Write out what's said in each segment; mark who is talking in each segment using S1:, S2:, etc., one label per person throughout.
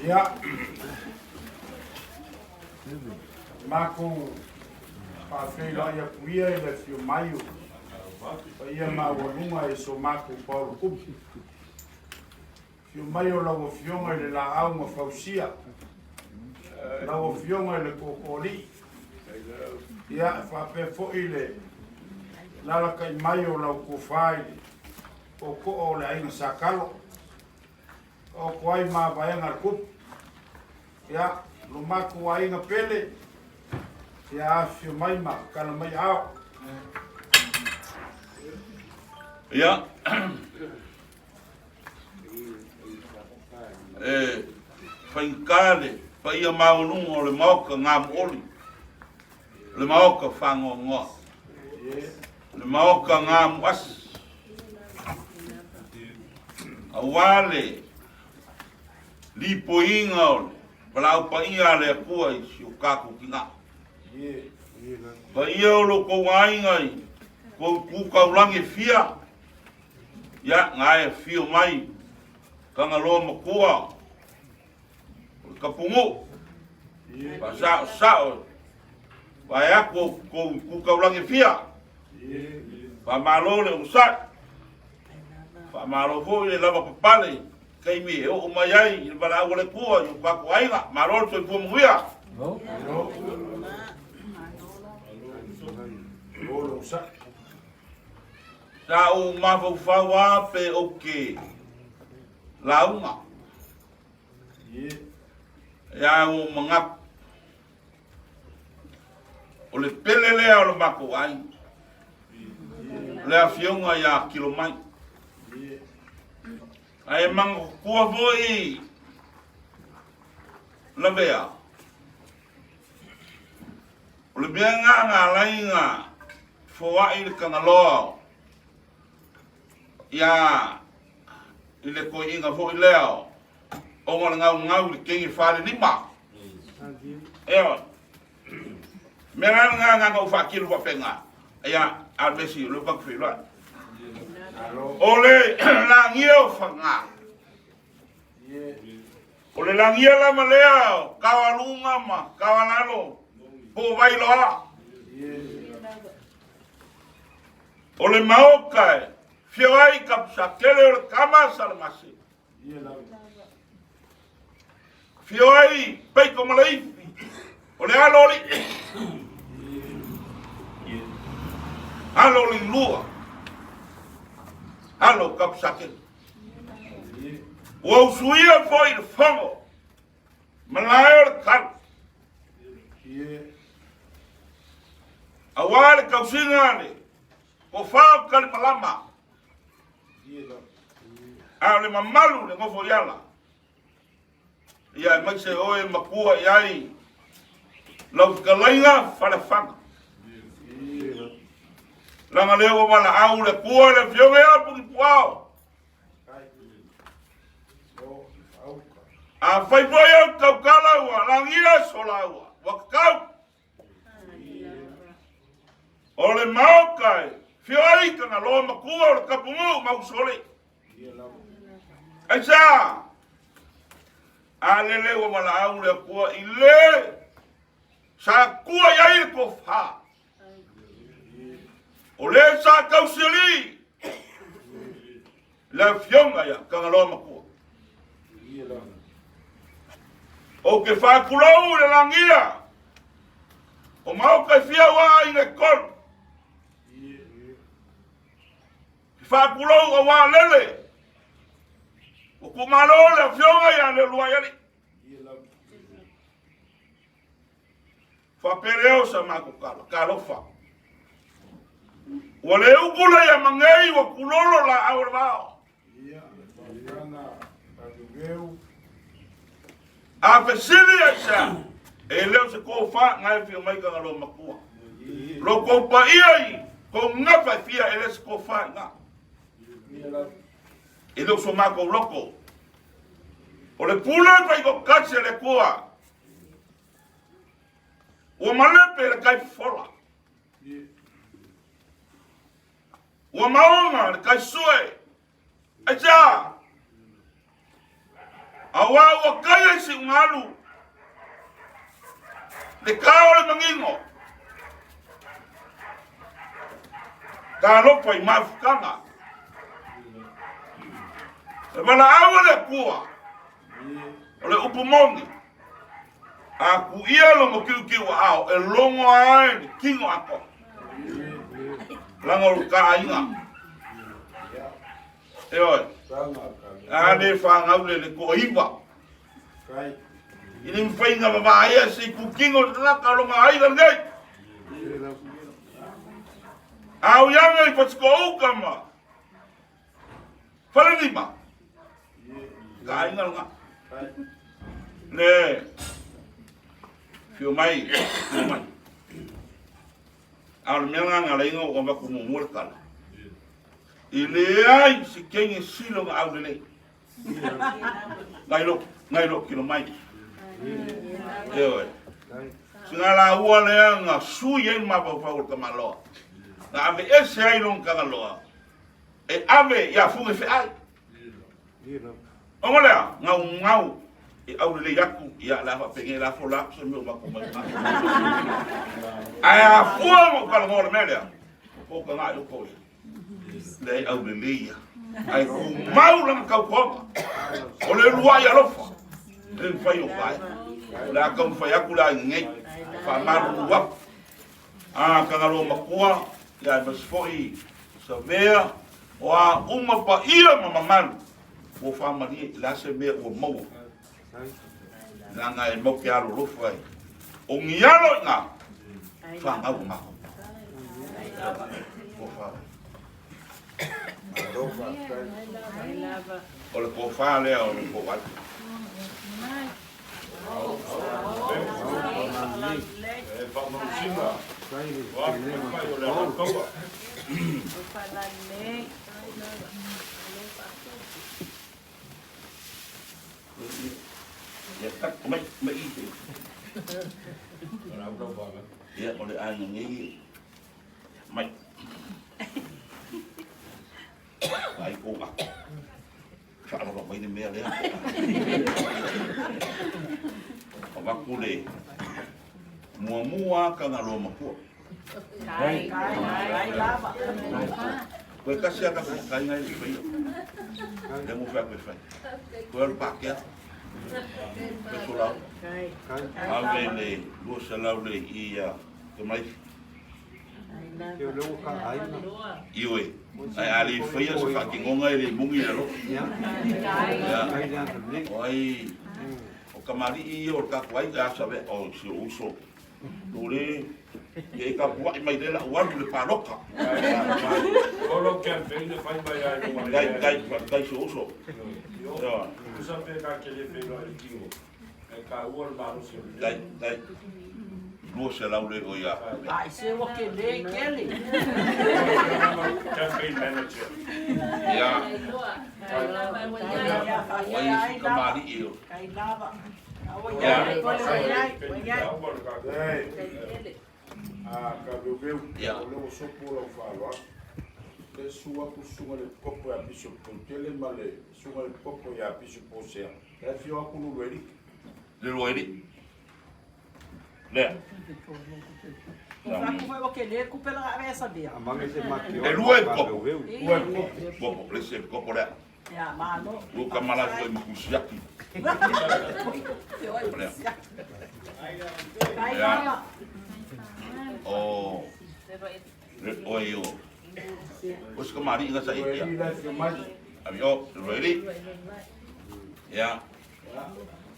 S1: Ia, matou faafeiloai atu ia i le afio mai o paia maualuga i so matou paolo tupu. Afio mai o lau Afioga i le Laau na Fausia, lau Afioga i le Tootooalii, ia, e faapea foi le lalatai mai o lau tofa i le tootoo o le Aiga Sa Talo, taoto ai mavaega a le tupu. Ia, lo matou aiga pele, ia afifio mai ma tala mai aao.
S2: Ia, e faigata le paia maualuga o le Maota gamuoli, le Maota faanoanoa, le Maota gamuasi, aua le lipoiina o le valaau paia a le Atua i si o tatou tina. Paia o lo tou aiga i tou tu taulagi e fia, Ia, na e afio mai Tagaloa Matua o le Tapunuu, faasaosao vae atu o tou itu taulagi e fia. Faamalo le onosai, faamalo foi le lavapapale i taimi e oo mai ai i le valaau a le Atua i o tatou aiga. Malo le soifua manuia.
S1: Malo le onosai.
S2: Sa ou mafaufau lava pe ou te lauga. Ia ua ou manatu, o le pele lea o le matou aiga, o le afioga ia Kilomai. Ae manatua foi Lavea, o le mea lena na ala ai ona foai le Tagaloa ia i le toeaina foi lea ona o le gaugau i le teine falelima. Ioe. Mea la lena na ona ou faatino faapena. Ia, a o le mea sili, o lea ua tatou feiloai. O le lagia o Faga. O le lagia lava lea o Taoaluga ma Taoalalo po o Vailoa. O le maota e fio ai Kapusatele o le tama a Salemase. Fio ai Peito ma Leifi o le alo o Alii. Alo o Leilua, alo o Kapusatele. Ua usuia foi le fono malae o le talo aua le tausiga a le tofa o Kalimalama, a o le mamalu le nofo i ala, ia aemaise oe matua i ai lau fetalaiga Falefaga. Leaga lea ua valaau le Atua i le Afioga ia Pulipuao. Afai foi au tautala ua lagia so laua, ua tatau. O le maota e fio ai Tagaloa matua o le Tapunuu ma Usoalii. Aisea? A lele ua valaau le Atua i le sa tua i ai le tofa. O le sa tausialii le afioga ia Tagaloa Matua. Ou te faatulou i le lagia o maota e fia ua aiga e tolu. Te faatulou aua lele ua tuumalo le afioga ia Leuluaialii. Faapea lea o sa matou tala, talofa. Ua le upu le ia magei, ua kulolo laau o le vao. A fesili aisea, e le o se tofa na e fia mai Tagaloa Matua. Lo tou paia i tou gafa e fia, e le se tofa i na. E le o so matou loko. O le pule faitoatasi a le Atua. Ua malepe le kai fofola. Ua maoga le kai sue. Aisea? Auā ua taia i siugalu le kao o le manino, talofa i mafutaga. E valaau a le Atua, o le upu moni, a kuia logo kiukiu aao e logo ai le tino atoa. Laga o le taaiga. Ioe. A le fanau le le toaiva. I le mafai na vavaea se itutino o le tagata o lona aiga lenei. A o iana i Patikoouka ma Falelima. Ka aiga lena. Le fio mai, fio mai. A o le mea lena na ala ai ona ou avatu muamua le tala. E leai se kenge sili ona aulelei. Nai lo, nai lo kilo mai. Ioe. Sina laua lea na sui ai le mafaufau o le tamaloa. Na ave ese ai lona tagaloa. E ave ia fuge feai. Ona lea, gaugau e aulelei atu, ia le a faapenei la fola atu se mea o matou mai ina. Ae a fua ona ou talanoa i le mea lea, o ka i loko ia. Leai aulelei ia. Ae tumau lana tautoga. O le uluai alofa, e le mafai ona vaea. O le a taumafai atu le aiga nei, faamalulu atu. A Tagaloa Matua, ia aemaise foi Savea, o a uma paia ma mamalu ua faamalie i le a se mea ua maua. Leaga e mau ke alolofa e o ni alo i ngā whāngau o mākou. Ko whā. O le kōwhā lea o le kōwai. Ia, o le aiga nei, mai. Ai kou aku. Faalava mai le mea lea. Avatu le muamua Tagaloa Matua.
S3: Kai, kai lava.
S2: Koe kasi a taku whakainga i le whaia. Le mo whea koe whai. Koe alu Pākehā. Koe solau. Ave le 200 le i a te maifi. Ioe, ae a le faia se faatinoga e le moni i lalo. Ia. O ai, o kamali'i ia o le tatou aiga a save, o si ou uso. Lo le, ia e tapua'i mai le la'u alu i le palota.
S1: O lou campaign e fai mai ai luga
S2: Dai, dai, dai si ou uso. Ia.
S1: Tusa pe ka ke le feiloai le tino. E taua le malosi o le
S2: Dai, dai. 200 le o ia.
S3: Ai se ua ke le kele.
S1: Campaign manager.
S2: Ia. O ai si kamali'i o.
S3: Kai lava.
S2: Ia.
S1: Ei, a ka veuveu,
S2: Ia.
S1: o lea ua sopo lau faaaloalo. Le susu atu susuga i le Kopo ia Bishop Toutele ma le susuga i le Kopo ia Bishop Osea. La e afio atu le Luaelii.
S2: Le Luaelii. Lea. E lua i kopo.
S1: Lua i kopo.
S2: Kopo, le se kopo lea. Ua kamala foi ma kusiaki. Lea. Lea. O le oe o. O se kamari nga sa ia.
S1: Luaelii la e afio mai.
S2: Abi o, Luaelii. Ia.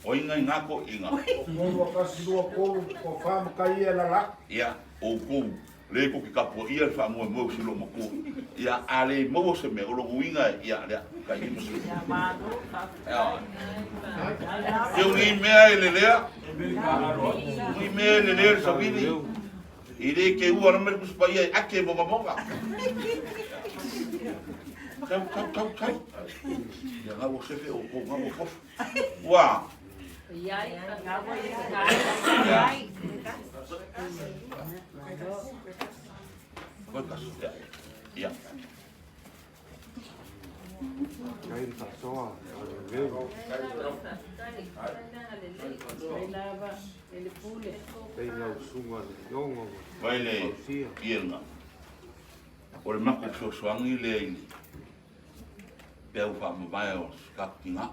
S2: O inga i ngā ko inga.
S1: O kolu a kasi lua kolu, ko wha ma kai ia la la.
S2: Ia, oukou, le ko ke kapua ia le faamoemoe o si loo matua. Ia, a le maua se mea, o lona uiga, ia, lea, tai lima se Ia. Keu nei mea e lelea, nei mea e lelea le savili, i le ke ua na mai le Tusi Paia e ake mogamoga. Tau, tau, tau, tau. Ia, ngau o sefe o kou, ngau o fofu. Ua. Ia. Koe kasi. Ia. Ia. Vai le ienga. O le mako fesoasoani lea i le peau faamavae o Sikatiga.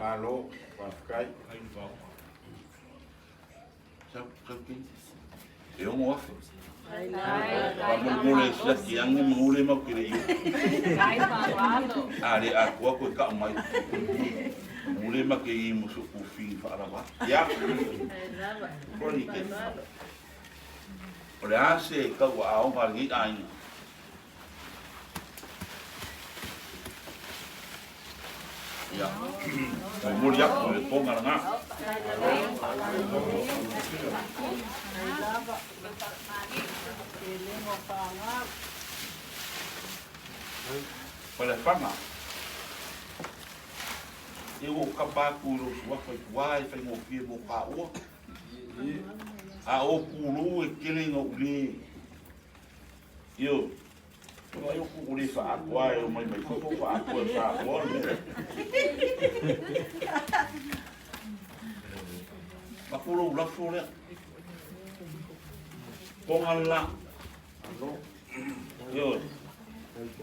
S1: Malo, faafetai.
S2: Sau, sau kini. E 6,000. Faamolemole e siaki ane manu le mau ke le i. A le atoa koe ka'u mai. Manu le ma ke i mo so kufi fa'alava. Ia. Koni ke. O le a se kau a aoga a lenei aiga. Ia, momoli aku i le toga lena. Falefaga. Ia ua ou kapa atu i lou suafa i tua e faigofie mo taua. A o pulou e tele ina ou le Ioe. Ua ai ku le fa'atoa e omai mai fafo fa'atoa e Samoa le mea. Mako lou lafo lea. Toga le la. Ioe.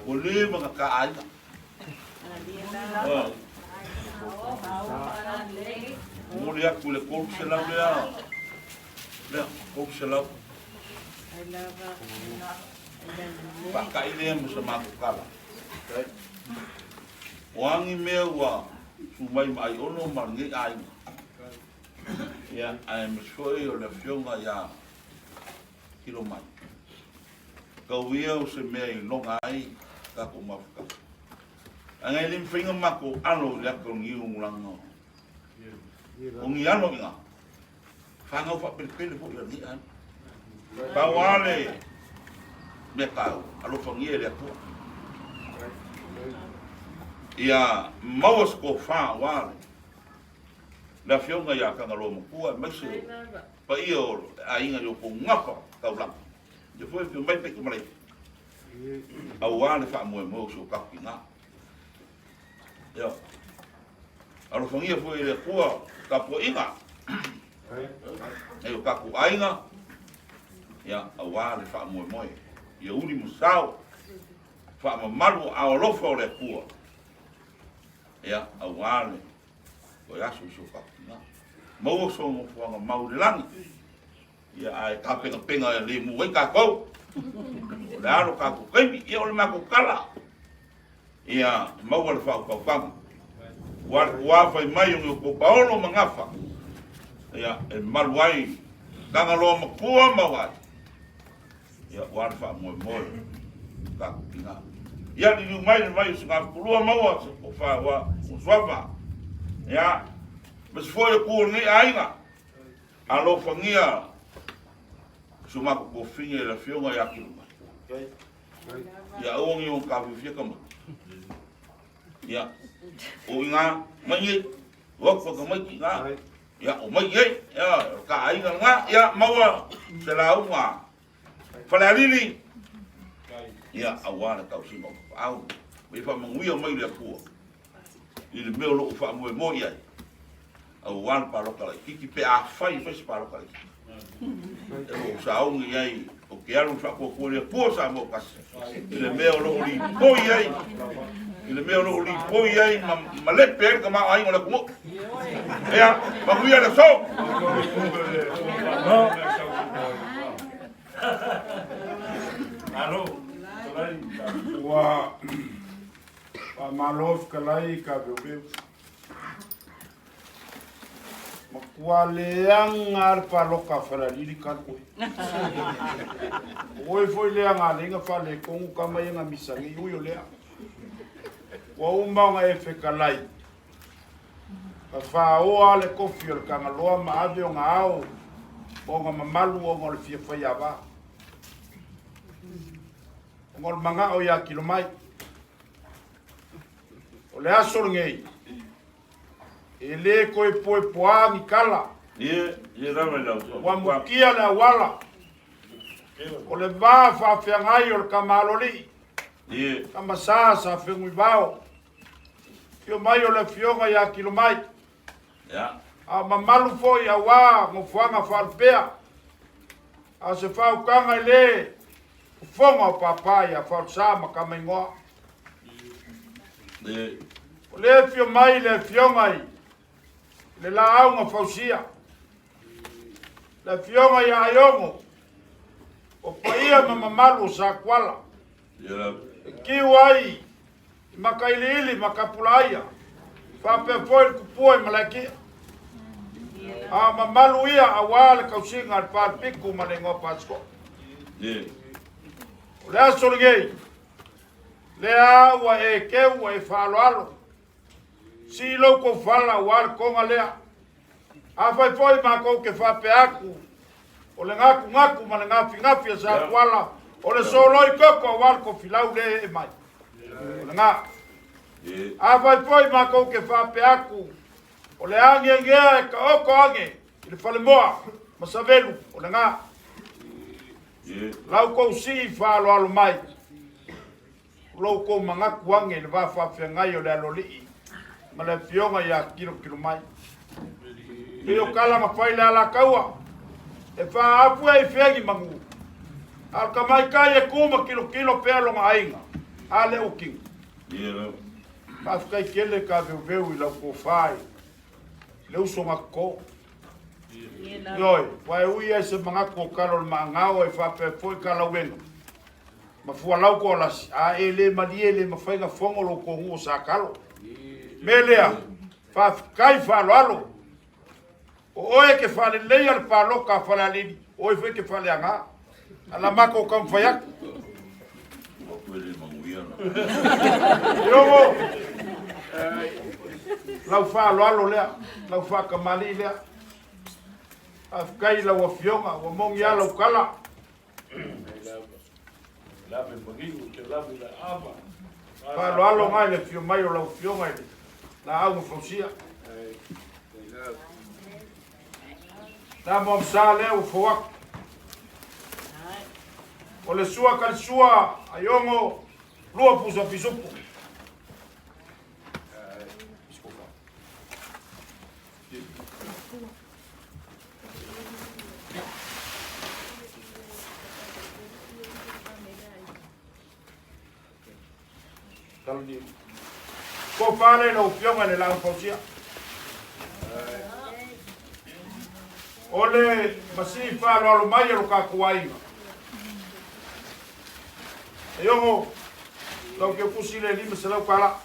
S2: Ua leva na ka aiga. Ioe. Momoli atu i le 300 lea. Lea, 300. Faataʻi lea ma sa matou tala. O a ni mea ua su mai ma Aiono ma lenei aiga. Ia, aemaise foi o le afioga ia Kilomai. Tau ia o se mea i loga ai tatou mafutaga. Ae le mafai ona matou alo i le ata o lenei ulaga o ni alo i ina. Fanau faapelepele foi a lenei aiga. Pau lava le mea taua, alofagia e le Atua. Ia maua se tofa aua le afioga ia Tagaloa Matua aemaise paia o le aiga i o outou gafa taulaga. Ia foi afio mai Peke Malaifa aua le faamoemoe o si o tatou tina. Ia. Alofagia foi e le Atua tapuaiga e o tatou aiga, ia, aua le faamoemoe. Ia uli ma sao, faamamalu aao alofa o le Atua, ia, aua le toe aso i si o tatou tina. Maua so nofoaga mau i le lagi, ia, ae tapenapena e lemu ai tatou. O le a lo tatou taimi, ia, o le matou tala. Ia maua le faautautaga. Ua le tuā fai mai o ni outou paolo ma gafa, ia, e malu ai Tagaloa matua ma wai. Ia, ua le faamoemoe tatou tina. Ia, liliu mai le vai o Sigafupulua maua se tofa ua suafa. Ia, ma se foi o tu o lenei aiga. Alofagia si o matou tofiga i le afioga ia Kilomai. Ia aua ni o tafiafia ka mai. Ia, o inā, mai nei, o atu ka mai ki inā. Ia, o mai nei, ia, o ka aiga lena, ia, maua se lauga Falealili. Ia, aua le tausiga o papaau. Ma ia faamanuia mai le Atua i le mea o lo o faamoemoe i ai. Aua le palota laitiiti pe afai e fai se palota laitiiti. E lo o sauni i ai o ke alu i faatuatua i le Atua Samoa tasi i le mea o lo o lipoi ai i le mea o lo o lipoi ai ma malepe ai le tamaoaiga o le atunuu. Ea, manuia le aso!
S1: Ua faamalo fetalai ka veuveu. Matua leaga lava le paloka a Falealili talu ai. O oe foi lea na ala ai na faaletonu tama ia na misa nei, ui o lea. Ua uma ona e fetalai, ka faaoa le tofi o le Tagaloa ma ave ona ao ma ona mamalu ona o le fia faiava. Ona o le manao ia Kilomai. O le aso lenei, e le toe poepoa ni tala. Ua mutia le auala. O le va faafeagai o le Tama Aloalii. Tama Sa Sa Feguivao, afio mai o le afioga ia Kilomai, a o mamalu foi auā nofoaga faalupea, a o se faautaga i le fofoga o papa ia Faulsa ma Kamaigoa. O le afio mai le afioga i le laau na fausia, le afioga ia Aiogo, o paia ma mamalu o Sakuala, e kiu ai i Makailiili ma Kapulaaia, faapea foi le tupua i Malaekia. A o mamalu ia auā le tausiga a le Falepitu ma le igoa Pasiko'a. O le aso lenei, lea ua e teu ua e faaaloalo, sii lou tou fala auā le toga lea. Afai foi matou te faapea atu, o le gatunatu ma le gafigafi a Sakuala, o le soloi toto auā le tofilau lea e ee mai. O lena. Afai foi matou te faapea atu, o le agiagea e taoto ane i le falemoa ma Savelu, o lena. Lau tou sii faaaloalo mai, o lo outou manatu ane i le va faafeagai o le Aloalii ma le afioga ia Kilokilomai. Pei o tala na fai le Alataua, e faaapu e i fea ni manu, a o le tamaitai e tu ma tilotilo pea lona aiga, a le utino. Faafetai tele Taveuveu i lau tofa i le uso na toto. Ioe, ua e ui ai se manatu o tala o le maagao e faapea foi talauega ma fualau toalasi, a e le malie le mafai na fono lo outou nuu o Satalo. Mea lea, faafetai faaaloalo. O oe e te faaleleia le palota a Falealili, o oe foi e te faaleaga. A la matou taumafai atu. Iogo, lau faaaloalo lea, lau faatamalii lea. Faafetai i lau afioga, ua moni lava lau tala. Faaaloalo na i le afio mai o lau afioga i le laau na fausia. Na mo sa lea ua fou atu. O le sua kalisua aiogo lua pusa pisupo. Ko fale lau afioga i le laau fausia. O le masii faaaloalo mai e lo tatou aiga. E ogo, tau te pusi le 500 tala.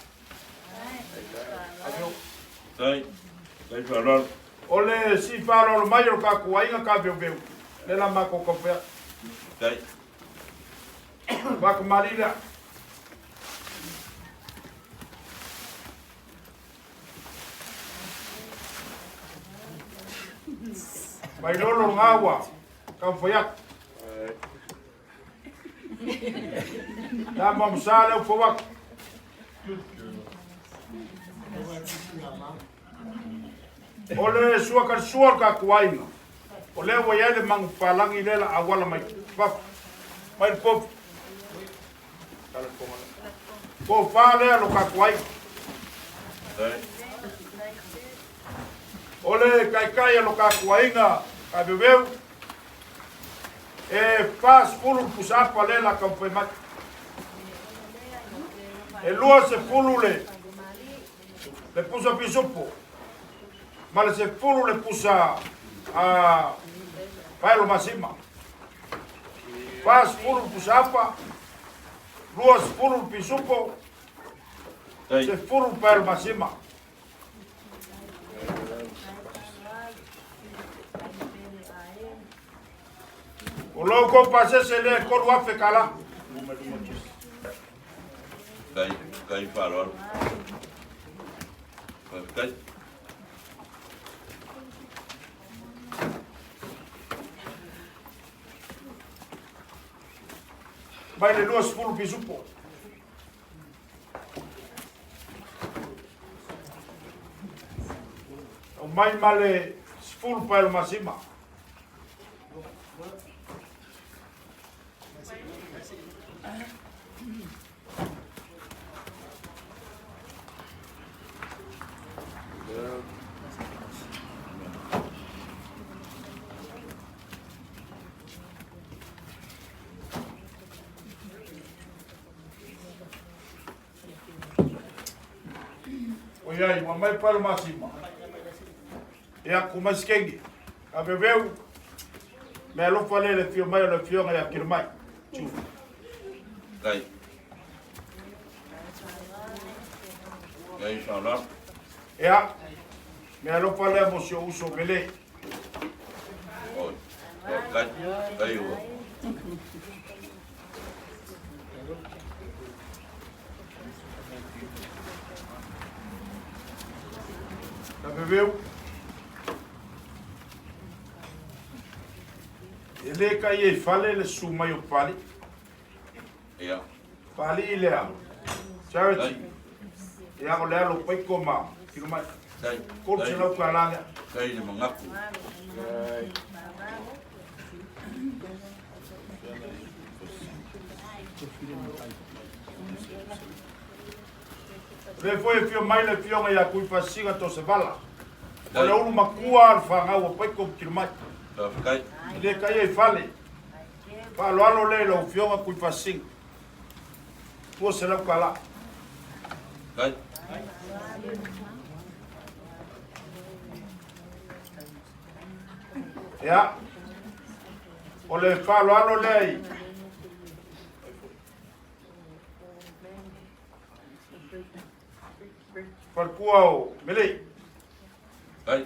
S1: O le sii faaaloalo mai o lo tatou aiga ka veuveu, le la matou taufea. Faatamalii lea. Vailolo lena ua taumafai atu. La mamsa lea ua fou atu. O le sua kalisua o le tatou aiga, o lea ua i ai le manupapalagi lea la auala mai fafo, mai le povi. Tofa lea lo tatou aiga. O le taitai a lo tatou aiga, Taveuveu, e 40 le pusaapa lea la taumafai mai. E 20 le pusa pisupo ma le 10 le pusa a paelo masima. 40 le pusaapa, 20 le pisupo, 10 le paelo masima. O lo outou pasese lea e 3,000 tala.
S2: Kai, kai faaaloalo. Faafetai.
S1: Mai le 20 pisupo. Aumai ma le 10 paelo masima. Oiai, ua mai paelo masima. Ia, ku mai sikenge. Ka veveu, mea alofa lea i le afio mai o le afioga ia Kilomai. Tune.
S2: Tai. Tai sala.
S1: Ia, mea alofa lea mo si ou uso Mele.
S2: Oi. Tai. Tai ua.
S1: Ka veveu. E le kai e fale le su mai o pali.
S2: Ia.
S1: Pali lea. Charity. Ia o le alo paiko ma kilo mai.
S2: Tai.
S1: Kolu se lau ka la lea.
S2: Tai le mangaku.
S1: Le foi e fio mai le fioga ia kui fasiga to se vala. O le ulu makua le fagau o paiko kilo mai.
S2: Faafetai.
S1: E le kai e fale. Faaloalo le lau fioga kui fasiga. Tua se lau ka la.
S2: Tai.
S1: Ia, o le faaaloalo lea i falekua o Melei.
S2: Tai.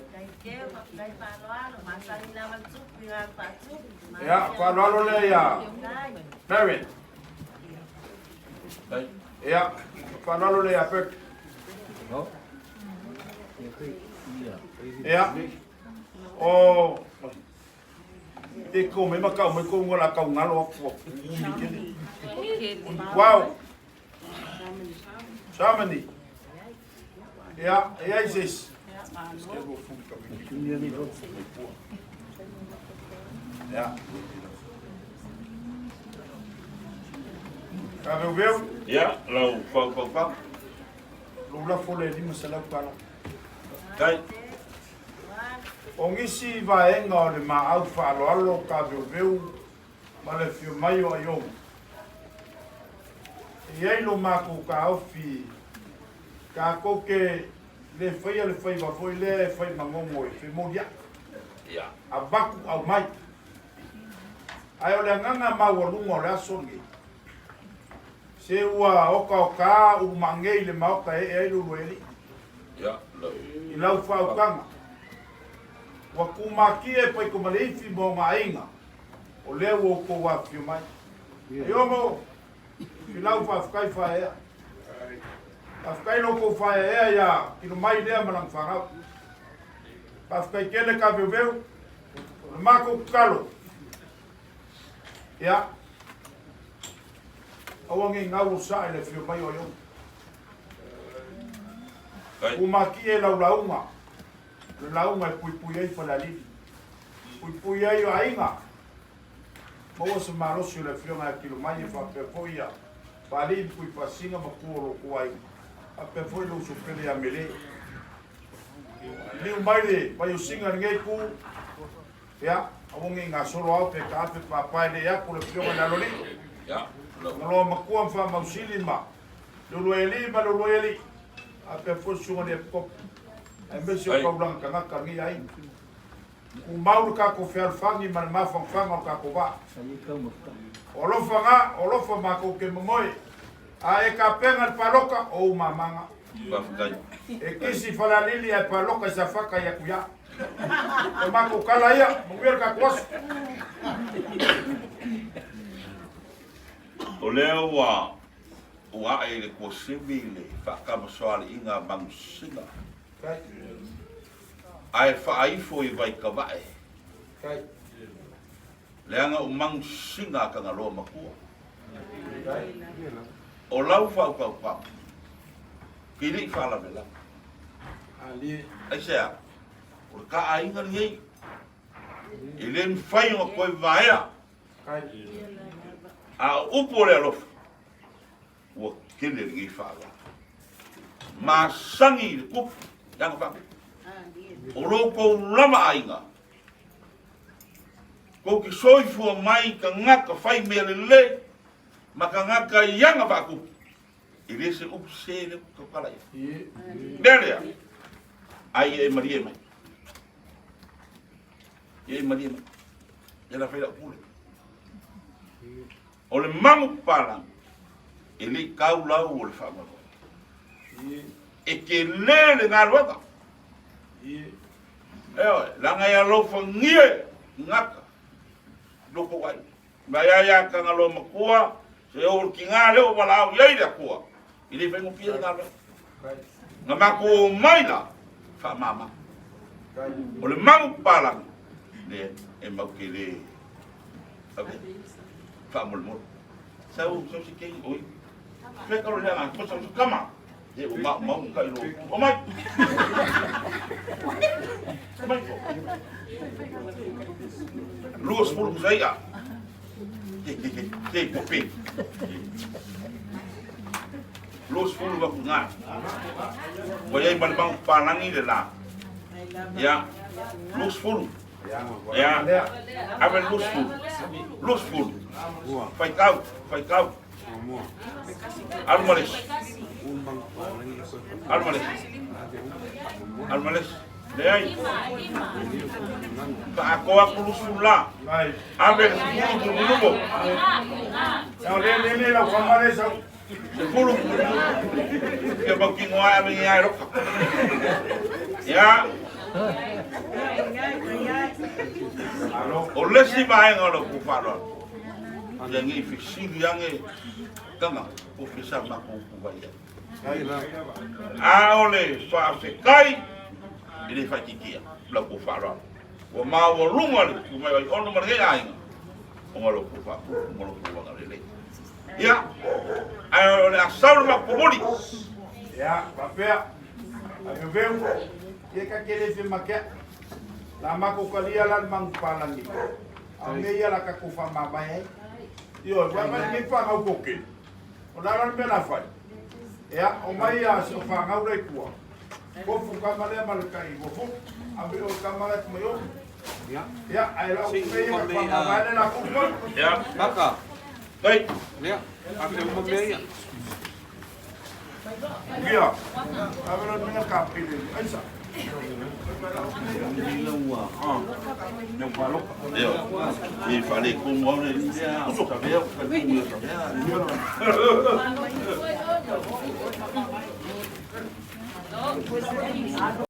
S1: Ia, faaaloalo lea ia Marion.
S2: Tai.
S1: Ia, faaaloalo lea ia Bert. Ia, o te ko me makau mai ko ngola kau ngalo aku umi kele. Wow. Germany. Ia, e ai se isi. Ia. Ka veuveu.
S2: Ia, lau faufaufaga.
S1: Lou lafo le 500 tala.
S2: Tai.
S1: O nisi vaega o le maau faaaloalo ka veuveu ma le afio mai o Aiogo. E i ai lo makou taofi tatou te le faia le faiva foi lea e fai magogo e femolia'i.
S2: Ia.
S1: Avatu aumai. Ae o le agaga maualuga o le aso lenei, se ua otaota ulumaagei le maota e ee ai le uluaealii
S2: Ia, lau.
S1: i lau faautaga. Ua tumatie e Paitomaleifi ma ona aiga, o lea ua outou afifio mai. Aiogo, filau faafetai faaeaea. Faafetai lo outou faaeaea ia kilo mai lea ma lana fanau. Faafetai tele ka veuveu. O le matou tatalo, ia, aua nei gau o saa i le afio mai o Aiogo. Tumatie e lau lauga, o le lauga e puipui ai Falealili, puipui ai o aiga. Maua se malosi o le afioga ia Kilomai e faapea foi ia Paalii ma Tuifasiga ma tua o lo outou aiga, faapea foi le uso pele ia Mele. Liliu mai le vaiosiga i lenei itu, ia, aua ne i gasolo ao pe taape papae le atu le afioga i le Aloalii. Ngaloa matua ma Faamausili ma Leuluaialii ma Leuluaialii, faapea foi le susuga i le Epikopo, aemaise o taulaga tagata o lenei aiga. Tumau le tatou fealofani ma le mafanafana o le tatou vaa. O alofa na, o alofa matou te momoe. A e tapena le palota, o ou mama na.
S2: Faafetai.
S1: E kisi i Falealili ae palota i Safata i Atuiā. O matou tala ia, manuia le tatou aso.
S2: O lea ua ua ae i le kuasivi le faatamasoaliiga a Manusina. Ae faaifo i Vaikavae, leaga o Manusina a Tagaloa Matua. O lau fautautaga, ke le i faalavelave. Aisea? O le ta aiga lenei, e le mafai ona toe vaea. A o upu o le alofa, Ua tele lenei faaaloalo. Masani i le tupu, leaga faapea. O lo outou lava aiga, tou te soifua mai i tagata fai mea lelei ma tagata i aga faatupu. E le se upu sese lea ua tautala i ai. Mea lea, ai ia e malie mai. Ia e malie mai. Ia la fai lau pule. O le magu papalangi, e le i tau lau o le faamoemoe. E tele le galuega. Ioe, leaga e alofagia e gata loko ai. Mai ai ia Tagaloamatua, se o le tiga lea ua valaau i ai le Atua, e le faigofie le galuega. Na matou omai la, faamama. O le magu papalagi, lea e mau te le ave faamolemole. Sau, sau se kei, oi. Fea kalo le aga, kosa usu kama. E ua mau mau ka ilo. O mai. O mai ko. 20 pusa ia. Ke, ke, ke, ke, pope. 20 ka punga. Ua iai ma le magu palangi le la. Ia, 20. Ia, ave le 20. 20. Faitau, faitau. Alu ma le isi. Alu ma le isi. Alu ma le isi. Leai. Faatoa atu 20 la. Ave le 10 mulumulumo. 10 mulumulumo. Ia mautinoa e ave ni ai loka. Ia. O le isi vaega o le upu faaaloalo, ia ne i fesili ane tama po o fea sa matou upu vai ai. A o le faafetai, e le faaitiitia la outou faaaloalo. Ua maualuga le tupu mai o Aiono ma lenei aiga ona o lo outou faaputu ma lo outou agalelei. Ia, ae o le a sau le matou pomoli.
S1: Ia, faapea, aveuveu, ia ka te le fematea. La matou talia la le manupapalagi, a o mea ia la tatou faamavae ai. Ioe, vaai mai lenei fanau toatele, o le a la le mea la fai? Ia, omai a si o fanau la i tua, tofu tama lea ma le tai uafu, ave oe tama la e mai o. Ia, ae lau mea ia ka faamavae le latou foi.
S2: Ia.
S4: Kaka.
S2: Kai.
S4: Lea, ave uma mea ia.
S1: Ia, ave la mea ka pele, aisa.
S2: Ioe. E faaletonu au le alii lea, o Savea, o talitonu ia Savea.